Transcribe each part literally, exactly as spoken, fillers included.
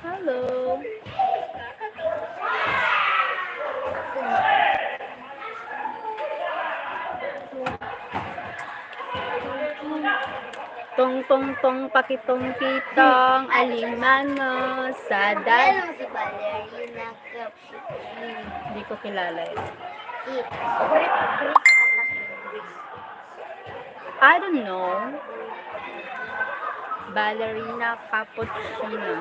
Hello. Tong, tong, tong, pakitong, kitong, alimango, sa dal- Alam mo si Valerie na Hindi ko kilala yun. Si Brit, Brit ata. I don't know. Ballerina Cappuccino.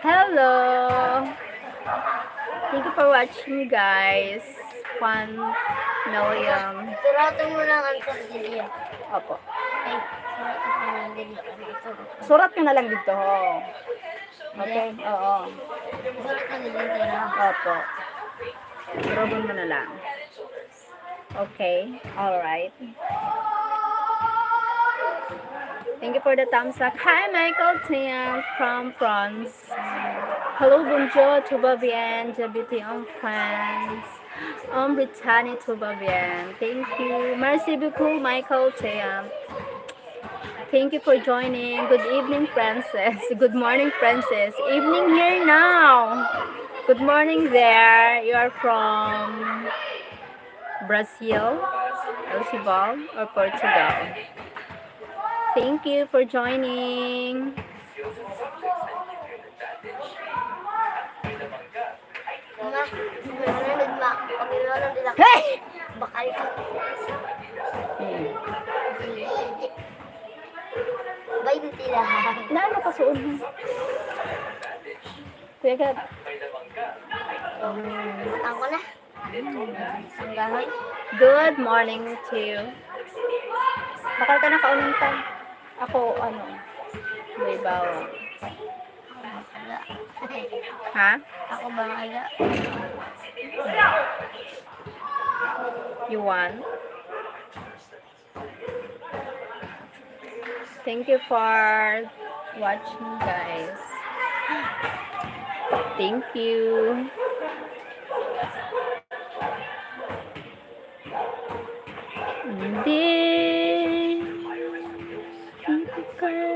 Hello! Thank you for watching, guys. One million. Suratan mo lang ang sardilya. Opo. Ay, suratan mo lang din yung ano, suratan. Surat ko na lang dito, ho. Okay? Oo. Suratan mo lang din, ha? Opo. Durobon mo na lang. Okay, all right. Thank you for the thumbs up. Hi, Michael Tian from France. Hello, bonjour, tout va bien, j'habite en France. En Bretagne, tout va bien. Thank you. Merci beaucoup, Michael Tian. Thank you for joining. Good evening, Princess. Good morning, Princess. Evening here now. Good morning there. You are from Brazil, Portugal, or Portugal? Thank you for joining. Ma, ano na, ma? Pag-iwanan nila. Hey! Bakal ka. Hmm. Bainti lang. Na ano ka suod mo? Kuya Gab. Um, ako na. Ang gahoy. Good morning to you. Bakal ka nakaunon pa. Ako, ano, may bawang. Ha? Ako ba nga? You want? Thank you for watching, guys. Thank you. Hindi. Hindi ko kaya.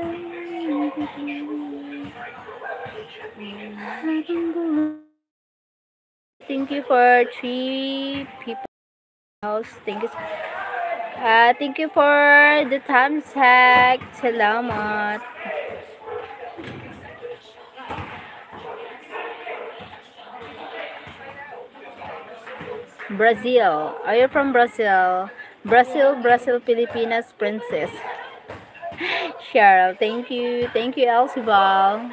Thank you for three people. Thank you. Ah, thank you for the thumbs up. Salamat. Brazil. Are you from Brazil? Brazil, Brazil, Pilipinas, Princess. Cheryl, thank you. Thank you, Elsie Val.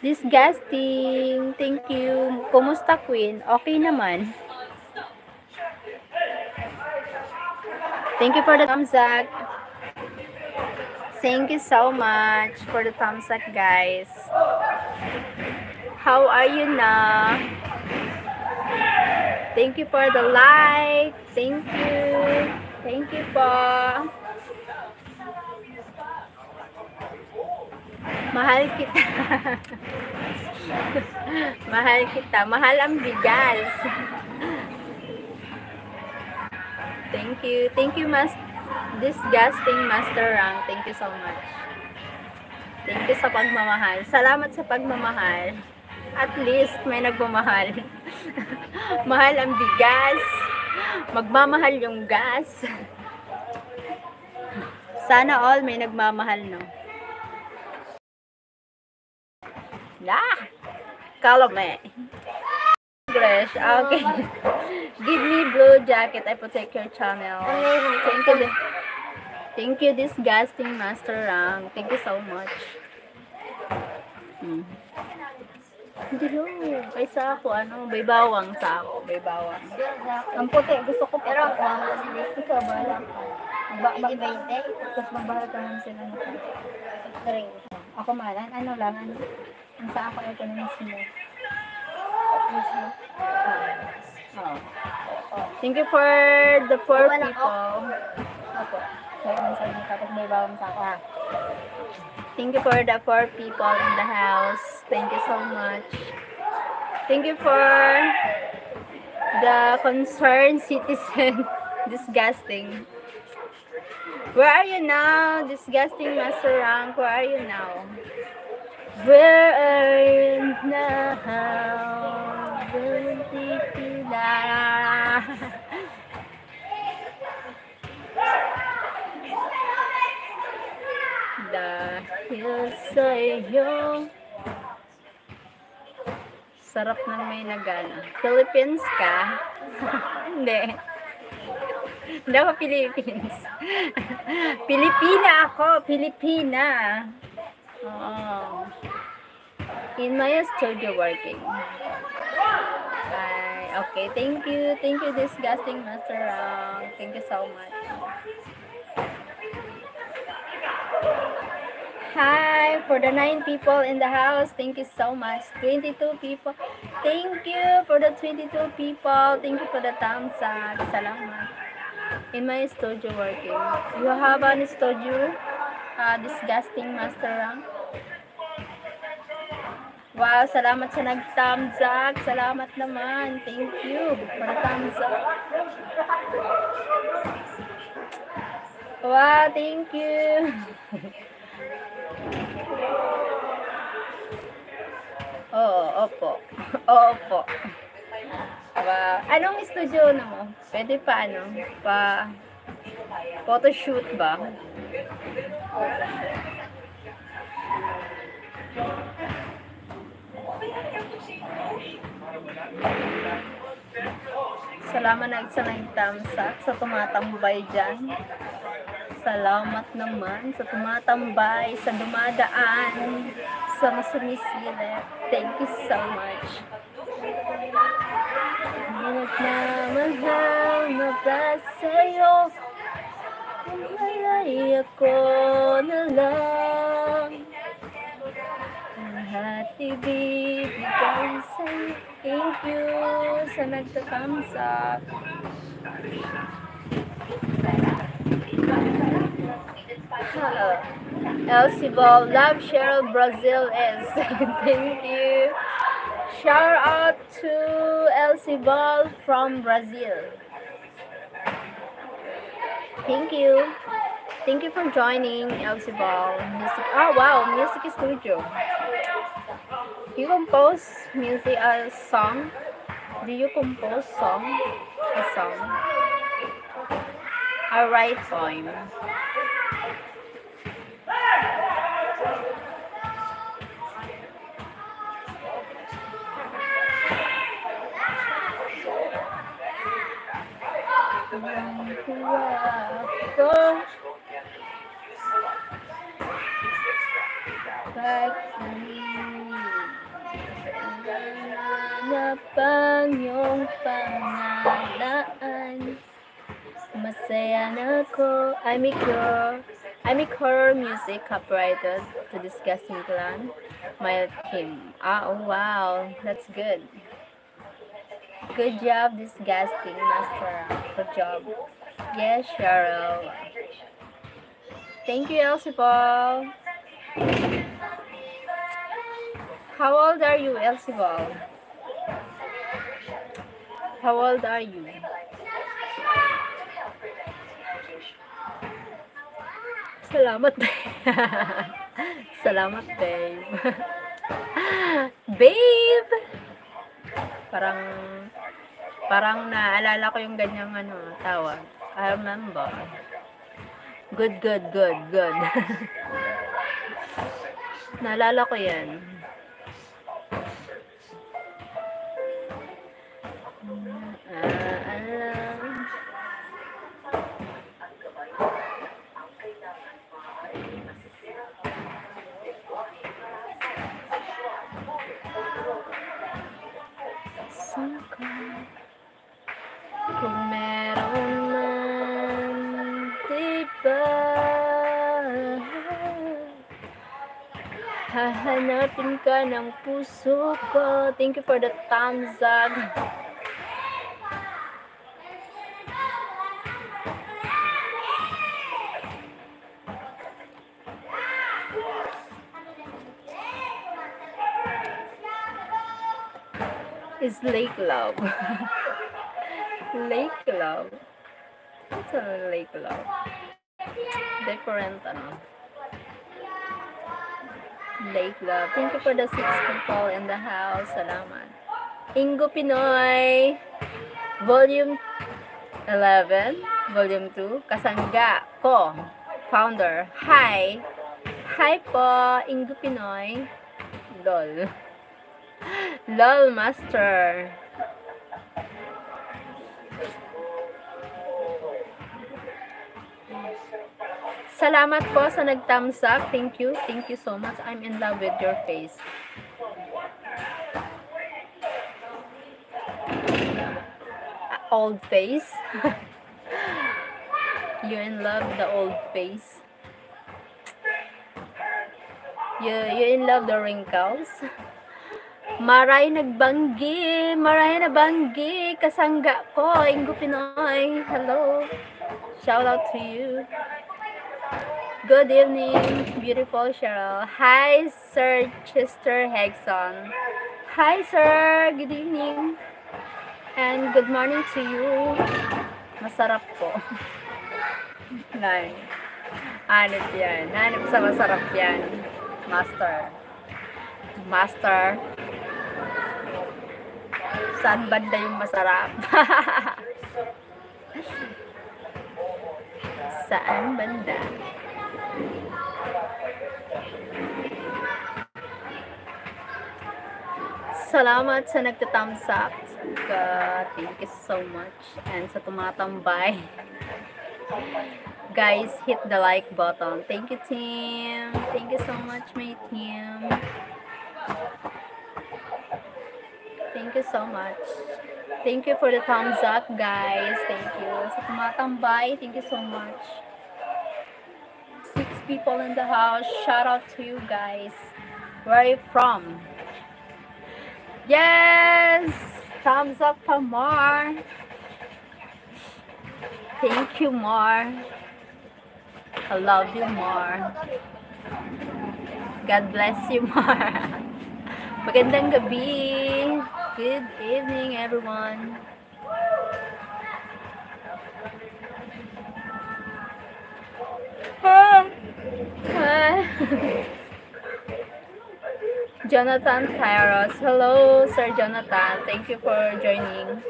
Disgusting. Thank you. Kumusta, Queen? Okay naman. Thank you for the thumbs up. Thank you so much for the thumbs up, guys. How are you na? Thank you for the like. Thank you. Thank you po. Mahal kita. Mahal kita. Mahal ang bigas. Thank you. Thank you, Mas Disgusting Master Rank. Thank you so much. Thank you sa pagmamahal. Salamat sa pagmamahal. At least, may nagmamahal. Mahal ang bigas. Magmamahal yung gas. Sana all may nagmamahal, no? Nah! Kalame. English. Okay. Give me blue jacket. I protect your channel. Thank you. Di- Thank you, Disgusting Master Rank. Thank you so much. Hmm. Hindi, no. Ay, sa ako, ano, may bawang sa ako. May bawang. Ang puti, gusto ko puti. Pero ang bawang kasi, ikaw, bahala ka. Ang ba-, ba-, Hindi, bainte. Tapos magbahala ka naman sila na. Drink. Ako man, an-, ano lang, ano, ang sa ako, ito na mismo. Mismo. Oo. Thank you for the four Wala ko. people. Opo. Sorry, sorry. Tapos may bawang sa ako, ha. Thank you for the four people in the house. Thank you so much. Thank you for the concerned citizen. Disgusting. Where are you now? Disgusting Master Rank, where are you now? Where are you now? Buntik na. Dahil sa iyo. Sarap ng may nagana. Philippines ka? Hindi. Hindi ako Philippines. Pilipina ako. Pilipina. Oo. In my studio working. Ay, okay. Thank you. Thank you, Disgusting Master Rank. Thank you so much. Hi, for the nine people in the house, thank you so much. Twenty-two people, thank you for the twenty-two people. Thank you for the thumbs up. Salamat. In my studio working. You have an studio? Ah, Disgusting Master Rank? Wow, salamat sa nag-thumbs up. Salamat naman. Thank you for the thumbs up. Wow, thank you. Oo, opo. Oo po. Wow. Anong studio na mo? Pwede pa, ano? Pa photoshoot ba? Salamat na sa nag-thumbs up, sa tumatambay dyan. Salamat naman sa tumatambay, sa dumadaan, sa mga sumisilip. Thank you so much. Minagmamahal, mabasa sa'yo. Kung malay ako na lang, lahat ibibigay sa'yo. Thank you sa nagta-thumbs up. Hello. Elsie Ball, love Cheryl Brazil is. Thank you. Shout out to Elsie Ball from Brazil. Thank you. Thank you for joining Elsie Ball Music. Oh, wow, music studio. You compose music, a song? Do you compose song? A song? I write poem. Tuwang-tuwa ako. Pag-ibig na panyong pangalaan. Masaya na ako. I make your, I make horror music copyrighted to Disgusting Clan, my team. Ah, oh, wow. That's good. Good job, Disgusting Master. Good job. Yes, Cheryl. Thank you, Elsie Ball. How old are you, Elsie Ball? How old are you? Salamat. Salamat, babe. Babe! Parang, parang naalala ko yung ganyang ano, tawag. I remember. Good, good, good, good. Naalala ko yan. Ah, alam. Saan ka? Kung meron man, di ba? Hahanapin ka ng puso ko. Thank you for the thumbs up. is Lake Love. Lake Love. Sa Lake Love. Different, ano. Lake Love. Thank you for the six people in the house. Salamat. Ingo Pinoy, Volume eleven, Volume two. Kasangga ko, founder. Hi. Hi po, Ingo Pinoy. Lol. Lol, master. Salamat po sa nag-thumbs up. Thank you. Thank you so much. I'm in love with your face. Old face. You in love the old face. You, you in love the wrinkles. Maray nagbanggi, maray nabanggi, kasangga ko, Ingo Pinoy. Hello. Shout out to you. Good evening, beautiful Cheryl. Hi, Sir Chester Hegson. Hi, sir. Good evening. And good morning to you. Masarap po. Nay. Hanip yan. Hanip sa masarap yan. Master. Master. Saan banda yung masarap? Saan banda? Salamat sa nagta-thumbs up. Ka-, thank you so much. And sa tumatambay. Guys, hit the like button. Thank you, team. Thank you so much, my team. Thank you so much. Thank you for the thumbs up, guys. Thank you. Sa tumatambay, thank you so much. Six people in the house. Shout out to you guys. Where are you from? Yes! Thumbs up pa, Mar. Thank you, Mar. I love you, Mar. God bless you, Mar. Magandang gabi. Good evening, everyone. Ah. Ah. Jonathan Tyros. Hello, Sir Jonathan. Thank you for joining.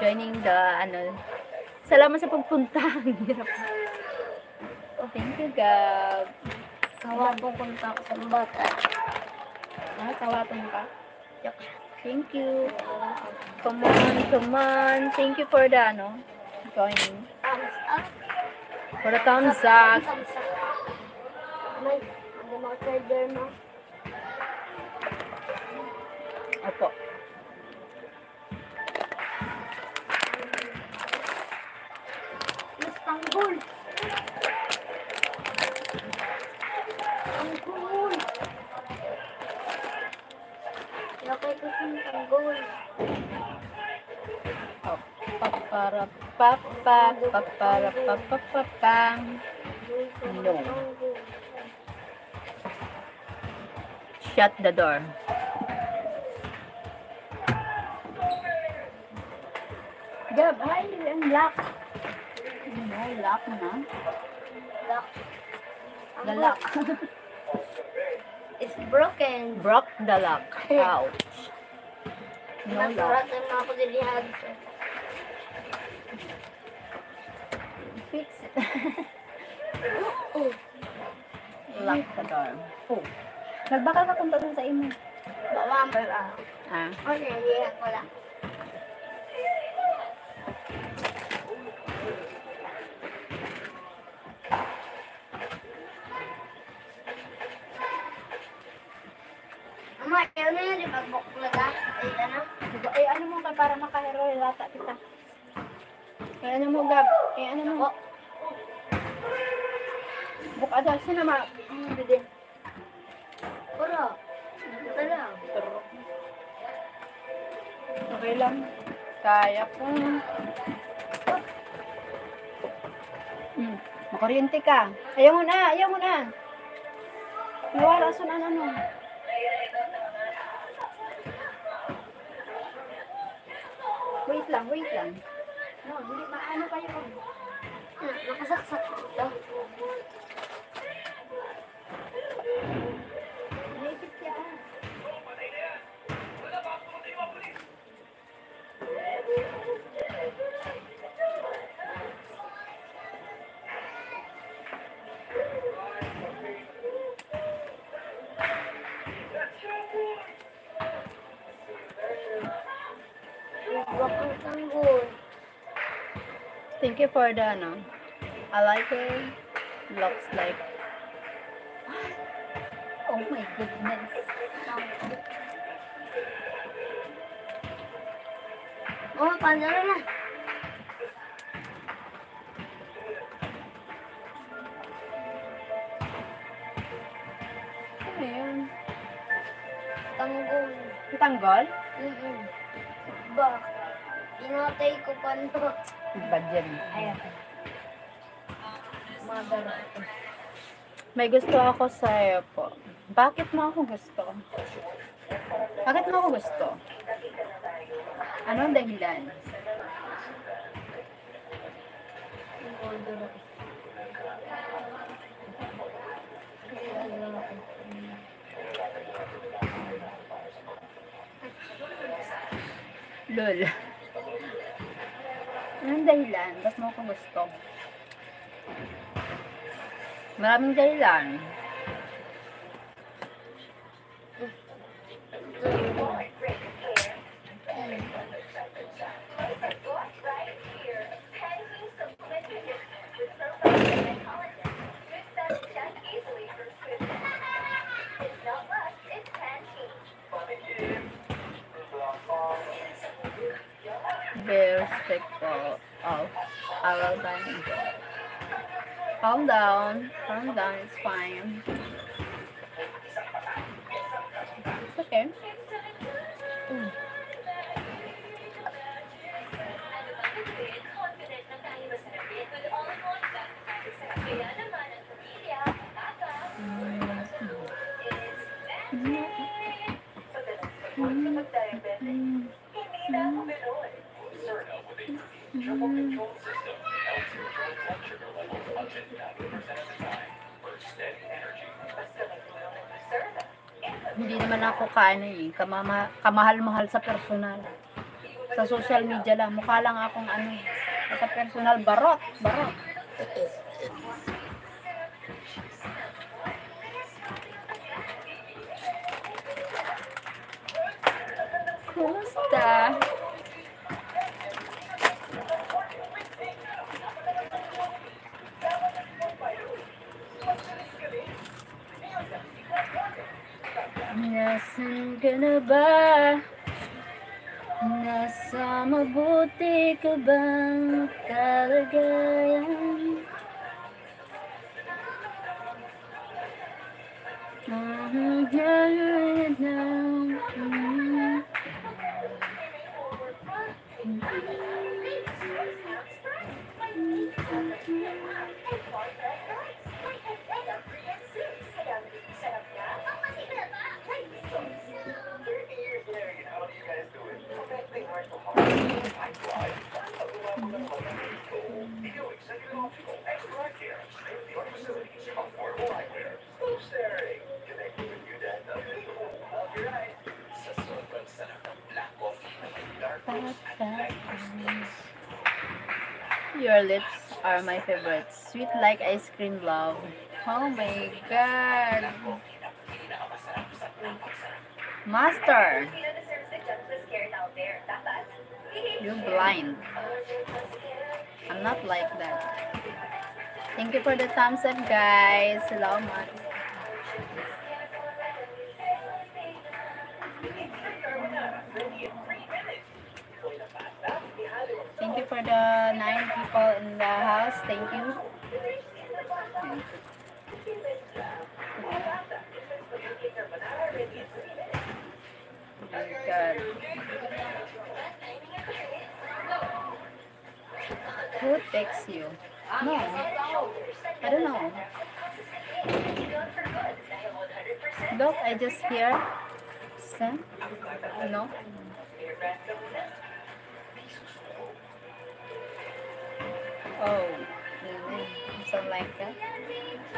Joining the, ano, salamat sa pagpunta. Ang hirap. Thank you, Gab. Kawapon ko na ako sa bata. Ah, kawapon ka? Thank you. Come on, come on. Thank you for the, ano, joining. Thumbs up. For the thumbs up. Thumbs up. May, ano, mga charger mo? Opo. Mas tanggol. Tanggol. Laki ko sa tanggol. Papara, papa, papara, papapapang. No. Shut the door. Gab, ay, ang lock. Ay, lock na. Lock. The lock. It's broken. Broke the lock. Ouch. No lock. Nasurat ang mga pagdilihan. Fix it. Lock the door. Oh. Nagbakal ka punta dun sa imo. Bawang ba? Ah. Okay, hindi ko lang. Ama, ano yan? Di ba bukla ka? Ay, ano? Diba, eh, ano mo ka para makahero, lata kita. Eh, ano mo, Gab? Eh, ano mo? Bukada, sino ma-, ano, bili? Puro. Ito lang. Okay lang. Kaya po. Hmm. Makuryente ka. Ayaw mo na, ayaw mo na. Nawara sa ano, ano. Lang, wait lang. No, hindi maano kayo pag Ah, nakasaksak ito. Naipit siya. Huwag kang tanggol. Thank you for the, ano, I like it. Looks like, oh my goodness. Oh, paano na? Ano yun? Tanggol. Tanggol? Mm-mm. Ba? Pinatay ko pa, no? Ba dyan? Ayan. Mga garot. May gusto ako sa'yo po. Bakit mo ako gusto? Bakit mo ako gusto? Anong dahilan? Lol. Anong dahilan? Ba't mo ako gusto? Maraming dahilan. Very respectful of our time. Calm down. Calm down. It's fine. It's okay. Mm. Mm. Mm. Mm. Hindi naman ako kaano eh, kamama-, kamahal-mahal sa personal. Sa social media lang, mukha lang akong ano, sa personal, barot, barot. Kumusta? Nasaan ka na ba? Nasa mabuti ka bang kalagayan? Your lips are my favorite. Sweet like ice cream, love. Oh my God. Master. You blind. I'm not like that. Thank you for the thumbs up, guys. Salamat. Thank you for the nine people in the house. Thank you. Thank you. My God. Who texts you? No. I don't know. Look, I just hear. Send? No? Oh, mm, something like that.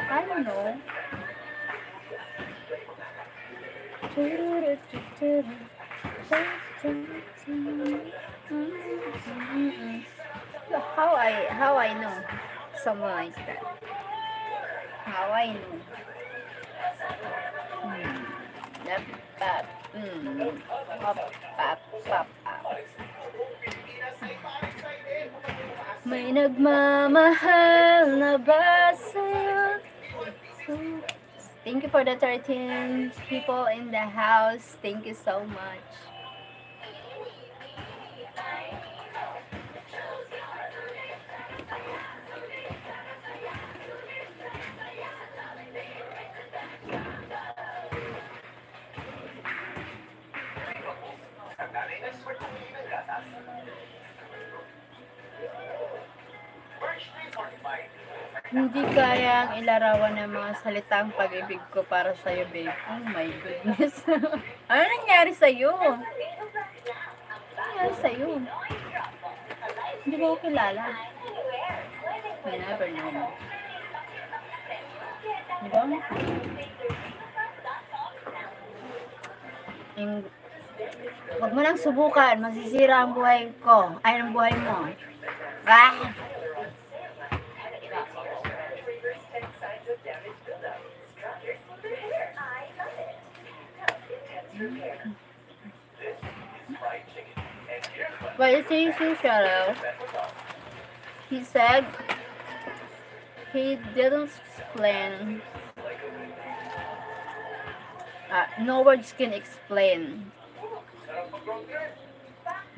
I don't know. How I, how I know? Something like that. How I know? Hmm. Lap, pap, hmm. Pap, pap, pap, pap. May nagmamahal na ba sa'yo? Thank you for the thirteen people in the house. Thank you so much. Hindi kayang ilarawan ng mga salitang pag-ibig ko para sa'yo, babe. Oh my goodness. Ano nangyari sa'yo? Ano nangyari sa'yo? Hindi mo ako kilala. You never know. Di ba? Yung, wag mo nang subukan, masisira ang buhay ko. Ay, ang buhay mo. Ah! Well, you see, see, Cheryl, he said he didn't explain. Uh, no words can explain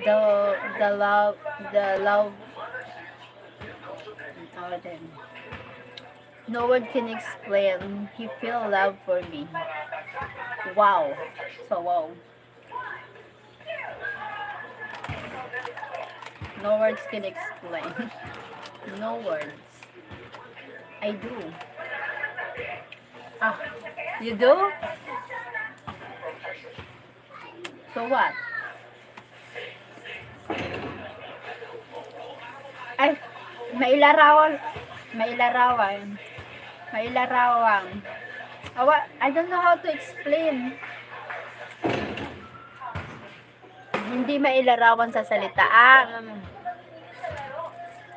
the, the love, the love. Oh, then. No word can explain. He feel love for me. Wow. So wow. No words can explain. No words. I do. Ah, you do? So what? Ay, mailarawan. Mailarawan. Mailarawan. Awa, I don't know how to explain. Hindi mailarawan sa salita. Ah, mm.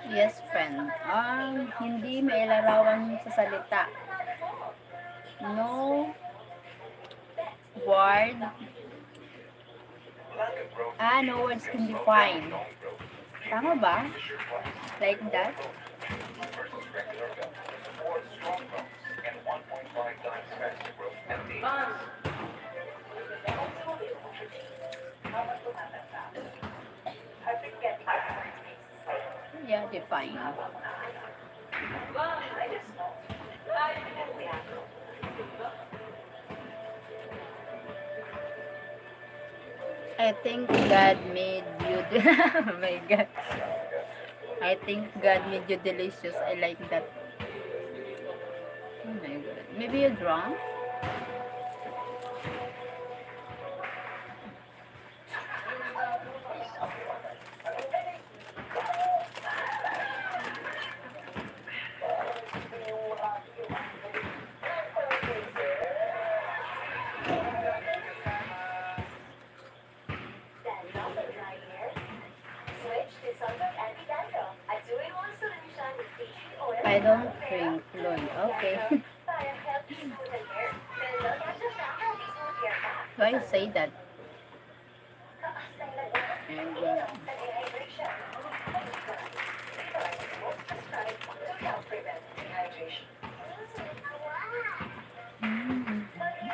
Yes, friend. Ah, hindi mailarawan sa salita. No word. Ah, no words can define. Tama ba? Like that? Yeah, define. I think God made you. Oh my God. I think God made you delicious. I like that. Oh my God. Maybe you're drunk? I don't drink, Loy. Okay. Why you say that? And, uh, mm,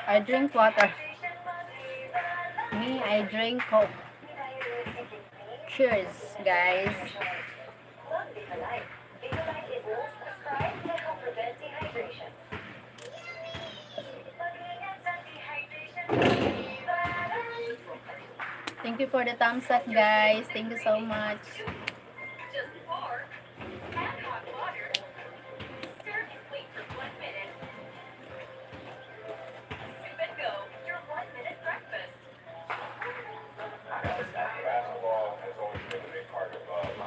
I drink water. Me, I drink Coke. Cheers, guys. Thank you for the thumbs up, guys. Thank you so much.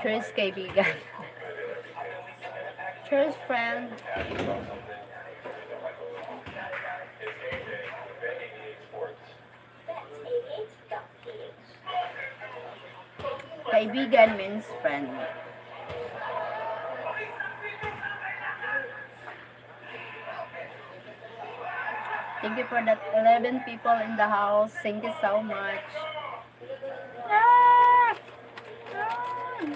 Cheers, kaibigan. Cheers, friend. Kaibigan means friend. Thank you for that eleven people in the house. Thank you so much. Ah! Ah!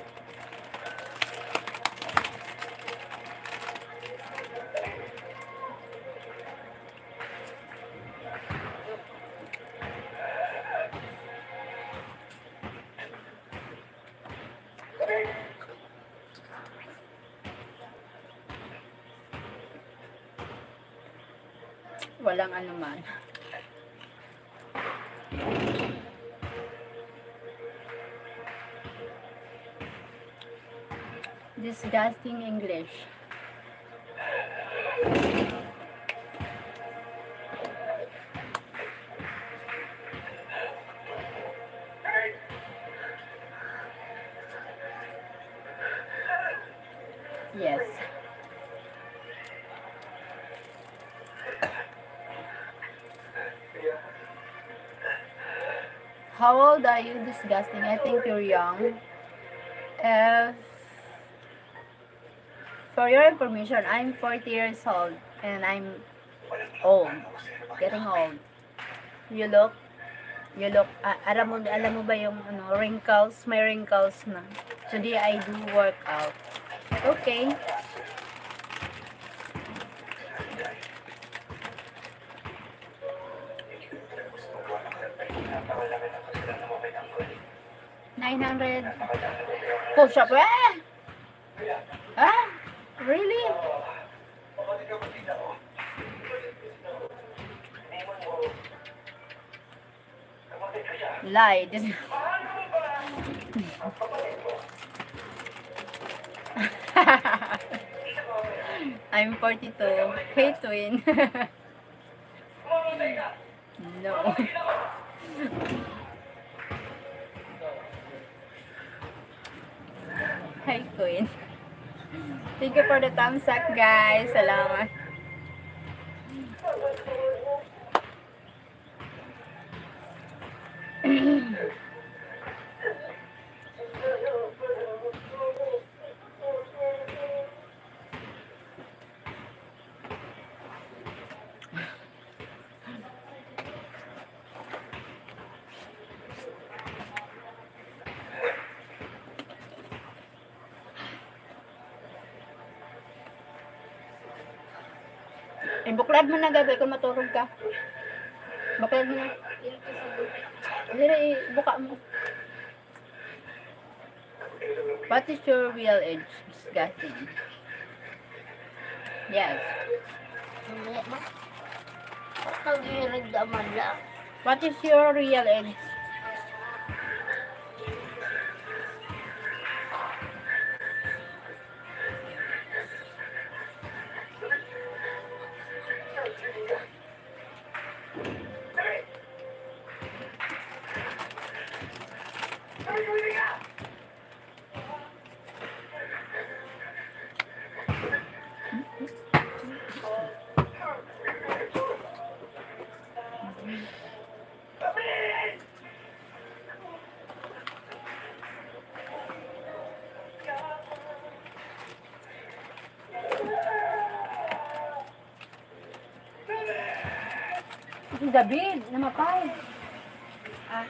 Walang anuman. Disgusting English. Yes. How old are you? Disgusting. I think you're young. If For your information, I'm forty years old and I'm old. Getting old. You look, you look, ah, alam mo, alam mo ba yung ano, wrinkles? May wrinkles na. Today I do workout. Okay. Nine hundred push-up. Ah! Ah? Really? Lie. I'm forty-two. Hey, twin. No. Hi, Queen. Thank you for the thumbs up, guys. Salamat. Ibuklad mo na, gabi, kung maturog ka. Buklad mo na. Dili, ibuka mo. What is your real age? Disgusting. Yes. Hindi, ma. Ba't nag-iiragdaman lang? What is your real age? Si David, namapay. Ah.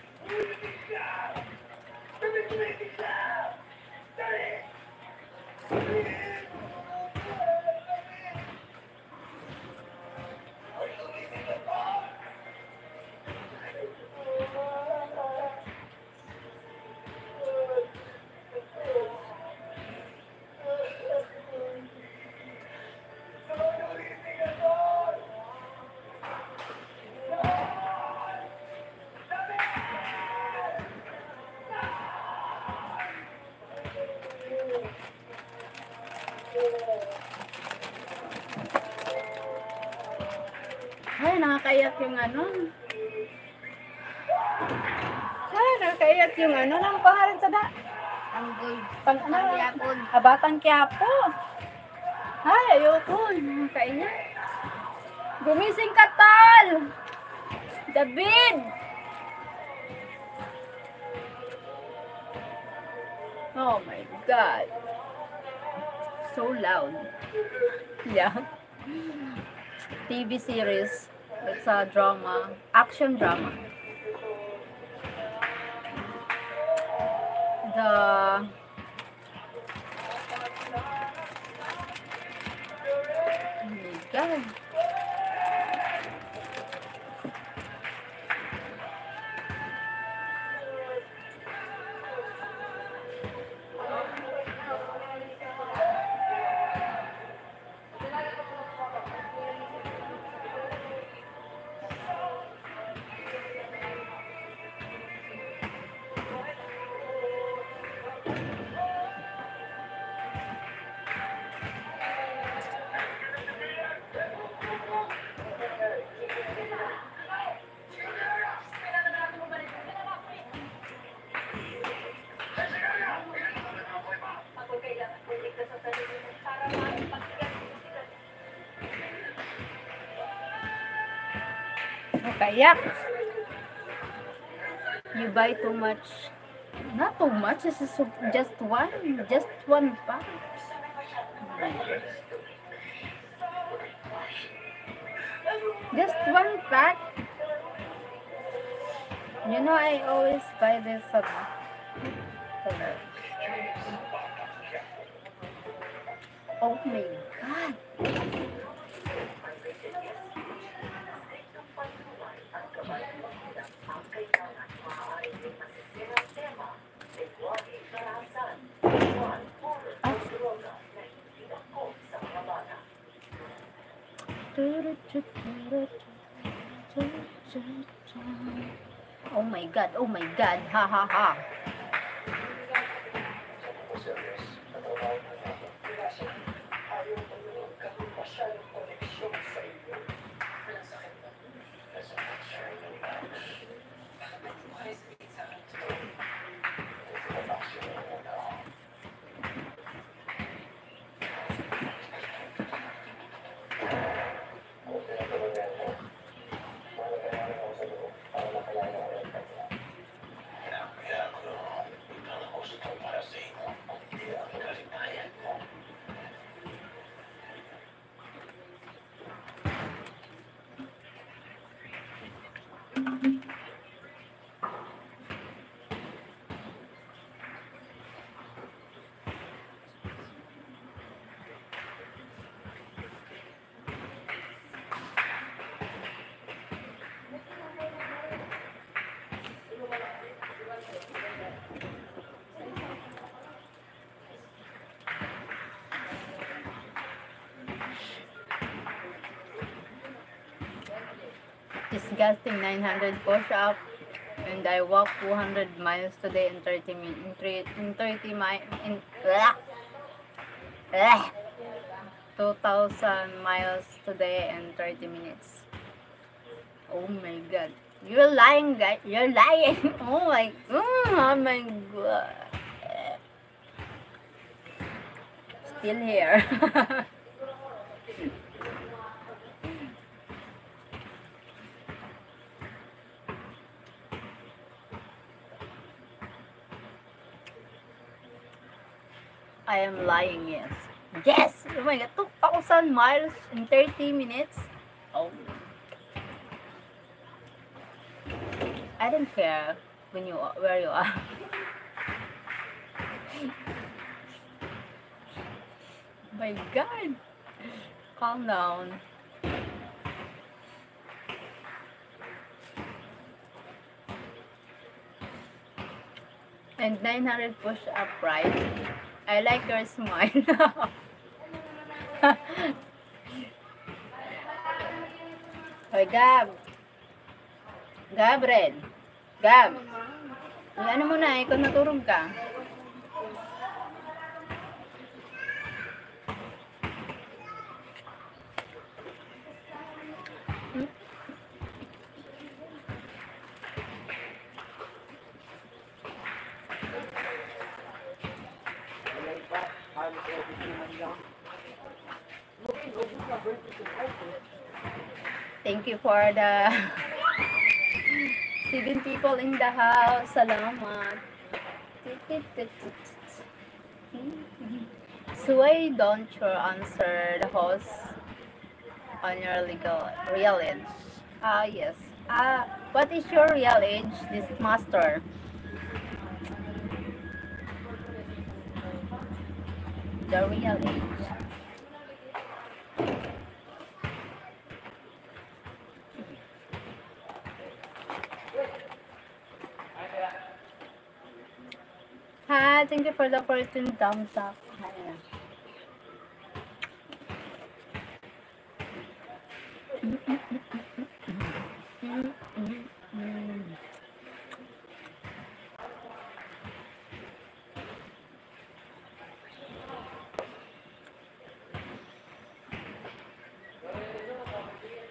Ay, nakakaiyak yung ano. Ay, nakakaiyak yung ano. Anong pangalan sa da? Ang gold. Pang, ano? Batang Quiapo. Ah, Batang Quiapo. Ay, ayoko. Nakakaingay. Gumising ka, Tal! David! Oh my God. So loud. Yeah. T V series. It's a drama. Action drama. The Oh my God. Nakaiyak. You buy too much. Not too much. This is so- just one. Just one pack. Just one pack. You know, I always buy this. Uh, oh my God. Oh my God, oh my God, ha ha ha. Disgusting, nine hundred push-up, and I walk two hundred miles today in thirty min-, in three, in thirty mi-, in, ah, ah, two thousand miles today in thirty minutes. Oh my God. You're lying, guys. You're lying. Oh my, mm, oh my God. Still here. I am lying, yes. Yes! Oh my God, two thousand miles in thirty minutes. Oh. I don't care when you are, where you are. My God! Calm down. And nine hundred push-up, right? I like your smile. Hoy, Gab. Gab, Red. Gab. Uy, ano mo na, ikaw natulog ka. Thank you for the seven people in the house. Salamat. So why don't you answer the host on your legal, real age? Ah, yes. Ah, what is your real age, this master? The real age. Hi, thank you for the fourteen thumbs up. Hi.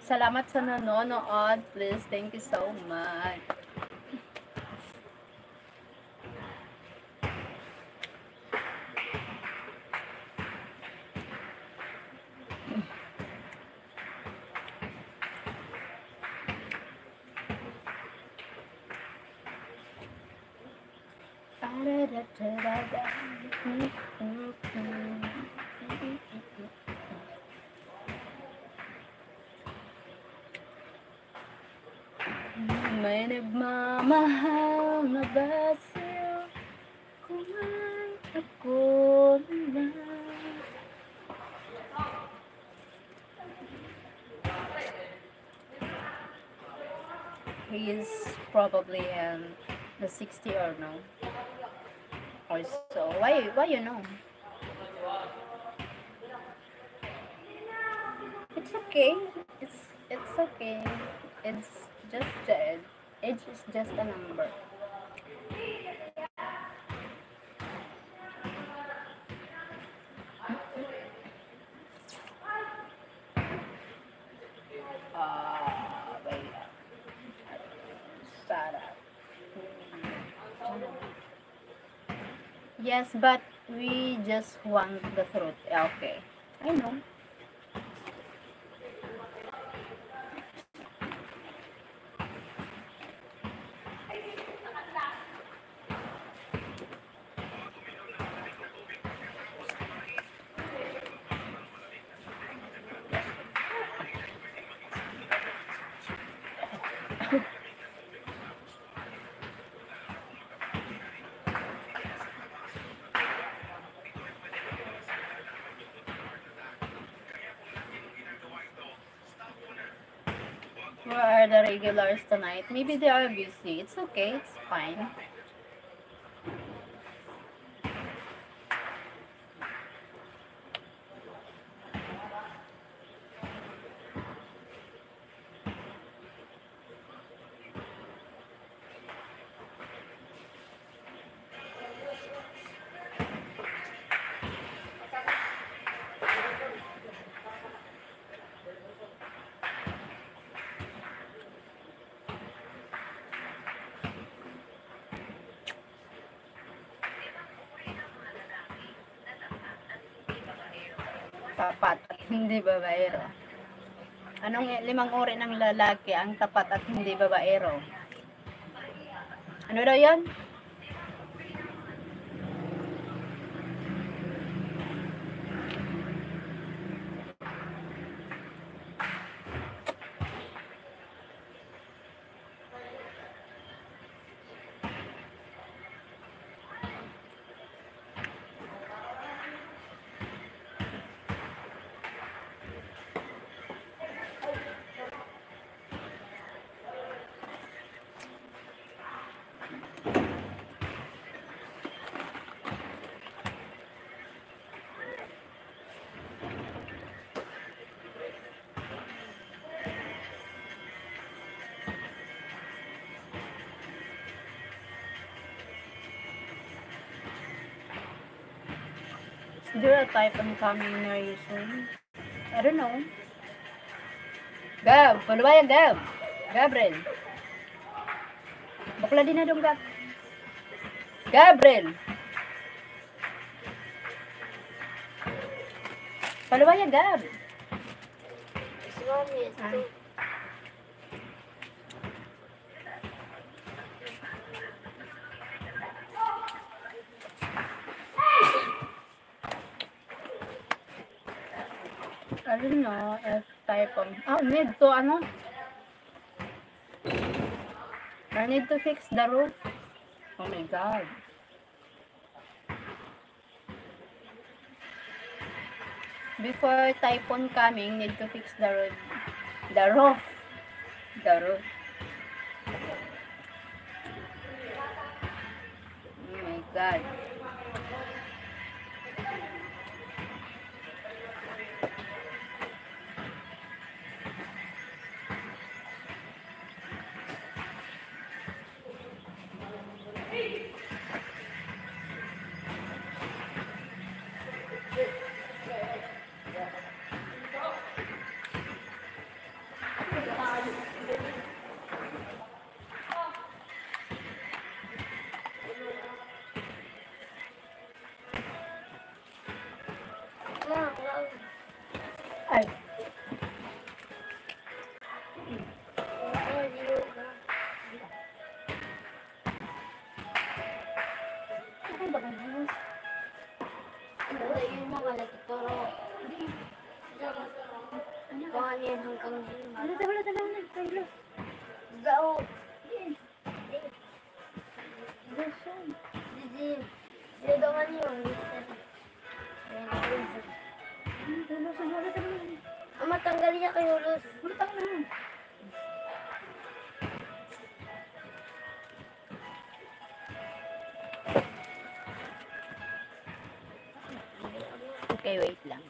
Salamat sa nanonood. Please, thank you so much. May nagmamahal na basiw, kumain ako na. He is probably in the sixty or no? Or so. Why, why you know? It's okay. It's, it's okay. It's just the age is just a number. Ah, wait. Sarah. Yes, but we just want the truth. Okay. I know. Where are the regulars tonight? Maybe they are busy. It's okay. It's fine. Tapat at hindi babaero. Anong limang uri ng lalaki ang tapat at hindi babaero? Ano daw yun? Is there a typhoon coming near you soon? I don't know. Gab, paluwaya, Gab. Gabriel. Bakla din na dong, Gab. Gabriel. Paluwaya, Gab. Ay. I don't know if typhoon. Oh, need to ano? I need to fix the roof. Oh my God. Before typhoon coming, need to fix the road. The roof. The roof. Oh my God. Ay. Ano ba kayo? Ano ba yung mga nagtuturo? Mga yan hanggang ngayon. Ano, tawala, tawala, tawala. Gao. Yes. Gusto. Didi. Didi, ano yun? Ayan, ayan. Ano, tawala, tawala, tawala. Ah, matanggal niya kay Hulos. Matanggal. Okay, wait lang.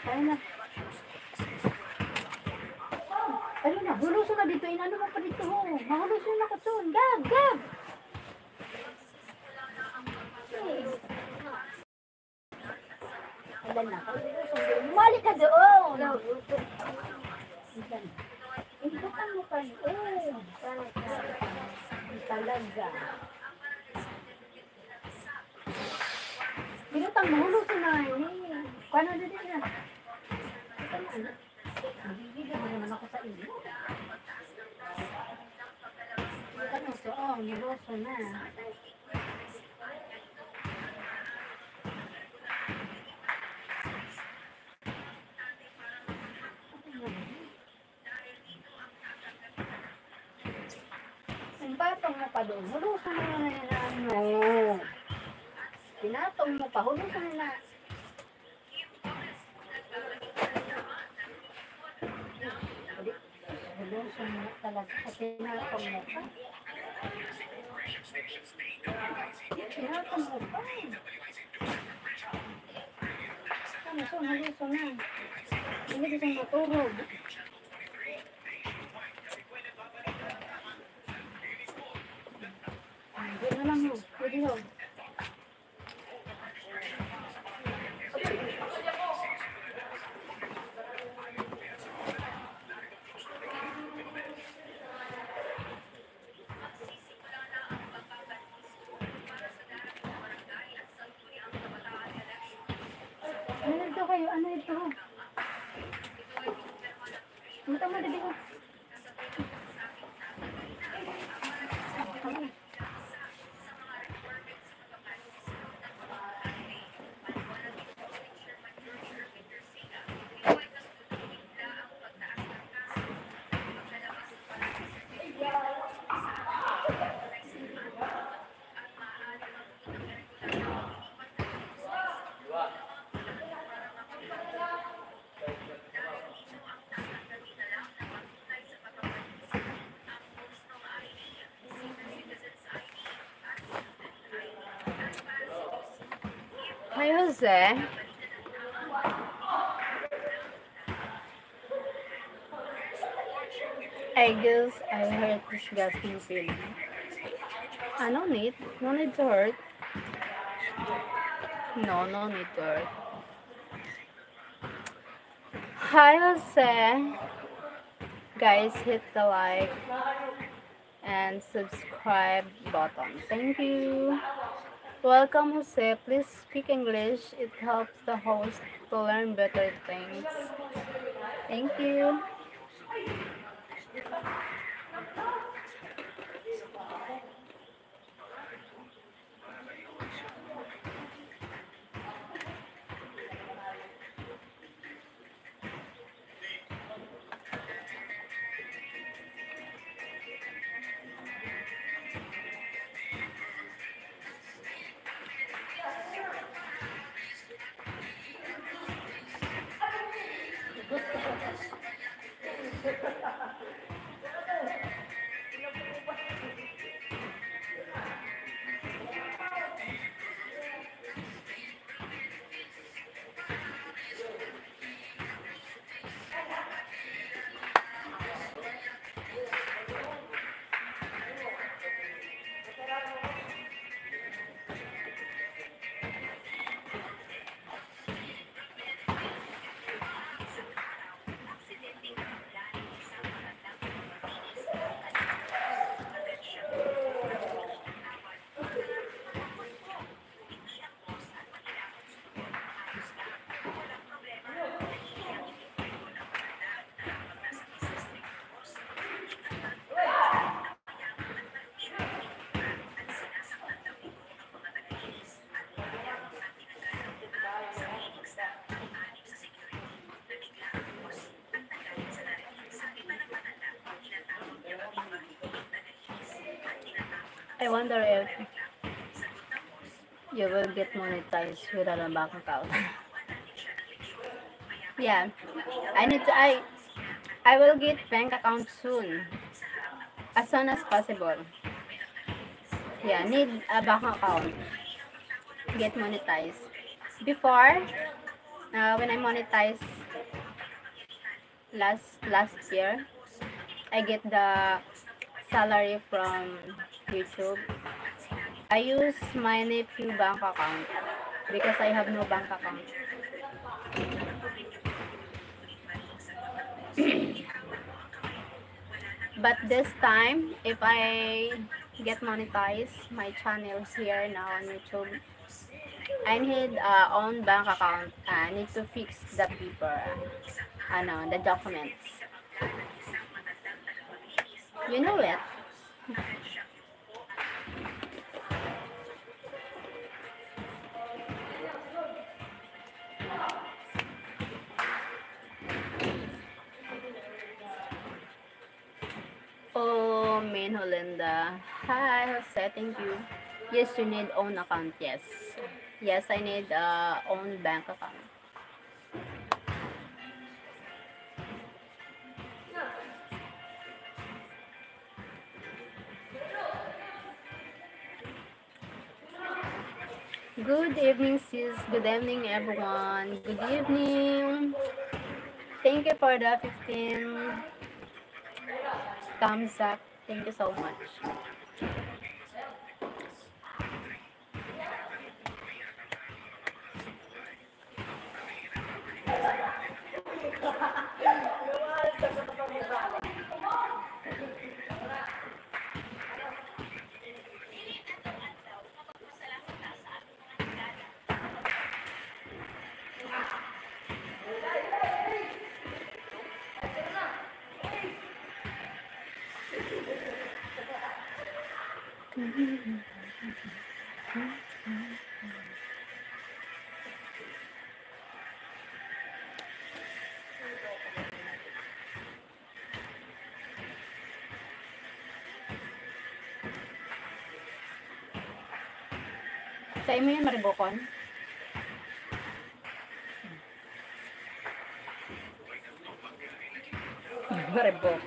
Ayun na. Ayun na, huluson na dito. Inano mo pa dito, ho? Mahuluson na ko, ton. Gab, gab! Alam na. Bumalik ka doon. Ibutan mo pa doon. Talaga. Binutang mo, huluson na yun eh. Kano na din na? Bibigyan mo naman ako sa inyo. Ano to? Oh, niluso na. Ang patong mo pa doon. Hulusan mo na yan, ano. Pinatong mo pa. Hulusan mo na. Hulusan mo talaga. Pinatong mo pa. Pinatong mo pa. Ano, so, hulusan na. Hindi gusto maturog. Hindi na lang, no? Pwede, no? Ano ito kayo? Ano ito? Punta mo dito. Hi, Jose. I guess I hurt disgusting feeling. Ah, no need. No need to hurt. No, no need to hurt. Hi, Jose. Guys, hit the like and subscribe button. Thank you. Welcome, Jose. Please speak English. It helps the host to learn better things. Thank you. I wonder if you will get monetized without a bank account. Yeah, I need to, I, I will get bank account soon, as soon as possible. Yeah, need a bank account. Get monetized. Before, uh, when I monetize last, last year, I get the salary from YouTube. I use my nephew bank account because I have no bank account. But this time, if I get monetized, my channel here now on YouTube, I need, uh, own bank account. I need to fix the paper, ano, the documents. You know it. Oh, Min Holinda. Hi, Jose. Thank you. Yes, you need own account. Yes. Yes, I need, uh, own bank account. Good evening, sis. Good evening, everyone. Good evening. Thank you for the fifteen thumbs up. Thank you so much. Sa imo yan, Maribokon? Maribok.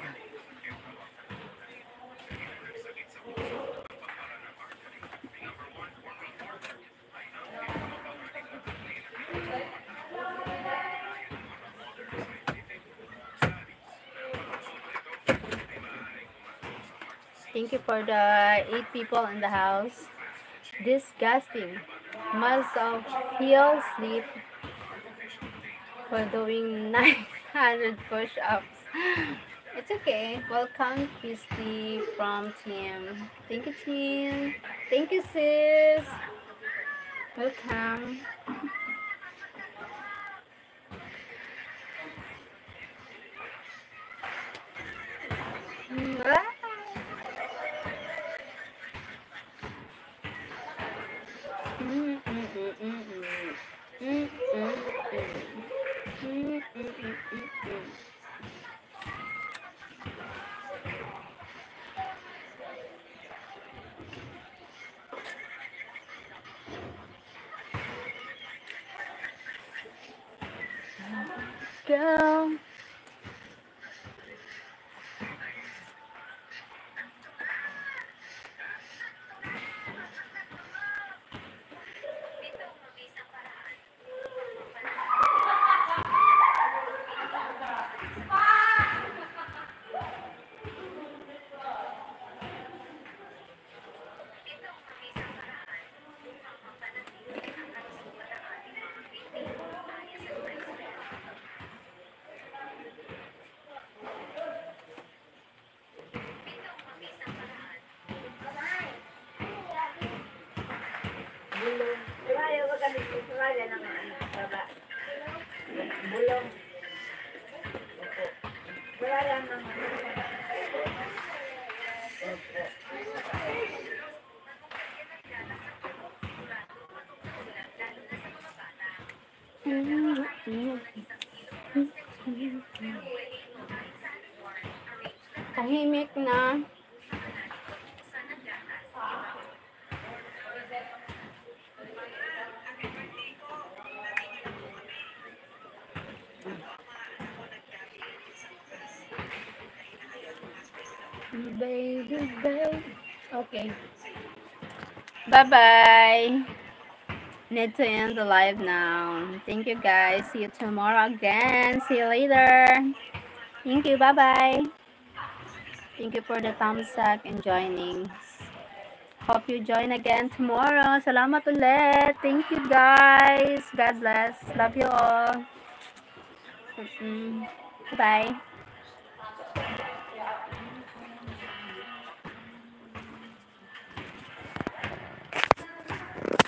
Thank you for the eight people in the house. Disgusting. Must of feel sleep for doing nine hundred push-ups. It's okay. Welcome, Christy from Team. Thank you, Team. Thank you, sis. Welcome. Mm, ah. Mm, mm, mm, mm, mm. Mm, mm, mm, mm, mm. Mm, mm, mm, mm, mm. Go. Bulong. Wala, wag kami, wala nang ano, baba. Bulong. Opo. Wala lang nang ano. Opo. Tahimik na. Baby, baby. Okay. Bye-bye. Need to end the live now. Thank you, guys. See you tomorrow again. See you later. Thank you. Bye-bye. Thank you for the thumbs up and joining. Hope you join again tomorrow. Salamat ulit. Thank you, guys. God bless. Love you all. Mm-mm. Bye.